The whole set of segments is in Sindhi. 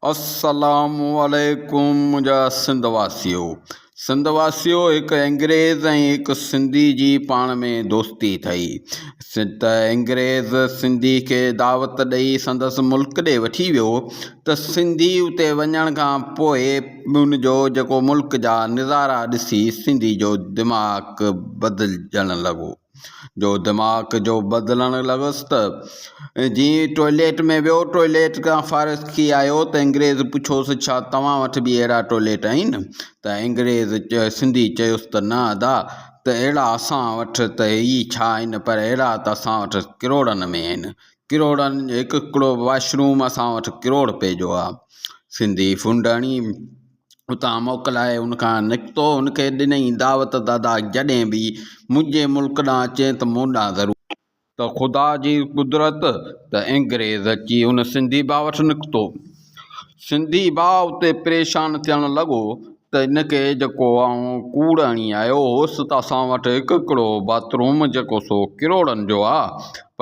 السلام عليڪم منهنجا سنڌ واسيو سنڌ واسيو هڪ انگريز ۽ هڪ سنڌي جي پاڻ ۾ دوستي ٿئي ته انگريز سنڌي کي دعوت ڏئي سندس ملڪ ڏي وٺي ويو ته سنڌي اتي وڃڻ کان پوء ان جو جيڪو ملڪ جا نظارا ڏسي سنڌي جو دماغ بدلجڻ لڳو جو دماغ جو بدلڻ لڳس ته جيئن ٽوائليٽ ۾ ويو ٽوائليٽ کان فارغ ٿي آيو ته انگريز پڇيوس ڇا توهان وٽ به اهڙا ٽوائليٽ آهن ته انگريز سنڌي چيس ته نه ادا ته اهڙا اسان وٽ ته هي ڇا آهن پر اهڙا ته اسان وٽ ڪروڙن ۾ آهن ڪروڙن هڪ هڪڙو واش روم اسان وٽ ڪروڙ رپئي جو آهي سنڌي ڦنڊ هڻي اتان موڪلائي ان کان نڪتو. ان کي ڏنائين دعوت ته ادا جڏهن به منهنجي ملڪ ڏانهن اچين ته مون ڏانهن ضرور. ته خدا جي قدرت ته انگريز اچي ان سنڌي ڀاء وٽ نڪتو. سنڌي ڀاء اتي پريشان ٿيڻ لڳو ته ان کي جيڪو آئون ڪوڙ هڻي آيو هوس ته اسان وٽ هڪ هڪڙو باٿ روم جيڪو سو ڪروڙن جو آ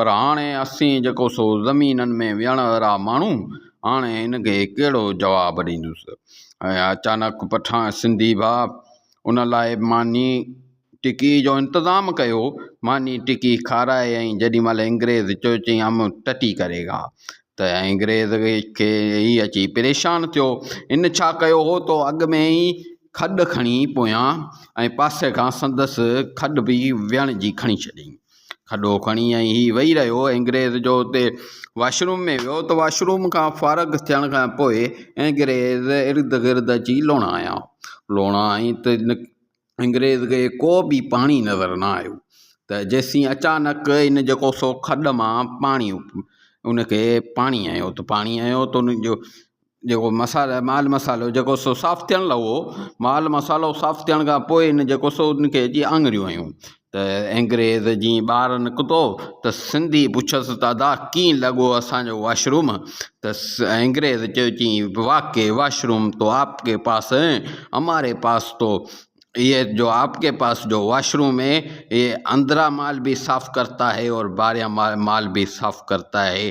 پر هاڻي اسين جيڪو سو زمينن ۾ ويهڻ وارا ماڻهو هاڻي هن کي ڪهڙو جواب ڏيندس؟ ۽ اچانڪ پٺان سنڌي ڀاء ان لاء ماني ٽڪي جو انتظام ڪيو. ماني ٽڪي کارائي ۽ جيڏي مهل انگريز چيو چئين هم ٽٽي ڪري گا ته انگريز کي هي اچي پريشان ٿيو. هن ڇا ڪيو هو ته اڳ ۾ ئي کڏ کڻي پويان ۽ پاسي کان سندس کڏ به ويهڻ جي کڻي ڇڏيائين. کڏو کڻي ۽ هي ويهي رهيو. انگريز جو اتي واش روم ۾ ويو ته واش روم کان فارغ ٿيڻ کان پوء انگريز ارد گرد اچي لوڻا آيا. لوڻا آئين ته انگريز کي ڪو به پاڻي نظر نه آيو ته جيسين اچانڪ ان جيڪو سو کڏ مان پاڻي ان کي پاڻي آيو ته پاڻي آيو ته ان جو جيڪو مسالا مال مصالحو جيڪو سو صاف ٿيڻ لڳو مال مصالحو صاف ٿيڻ کان پوء ان جيڪو سو ان کي اچي آڱريون هنيون ته انگريز جيئن ٻاهر نڪتو ته سنڌي پڇيس ته ادا ڪيئن لڳو اسانجو واش روم ته انگريز چيو چئين واقعي واش روم تو آپ ڪي پاس هي هماري پاس تو یہ جو آپ ڪي پاس جو واش روم هي یہ اندرا مال بھی صاف کرتا هي اور باهريان مال بھی صاف کرتا هي.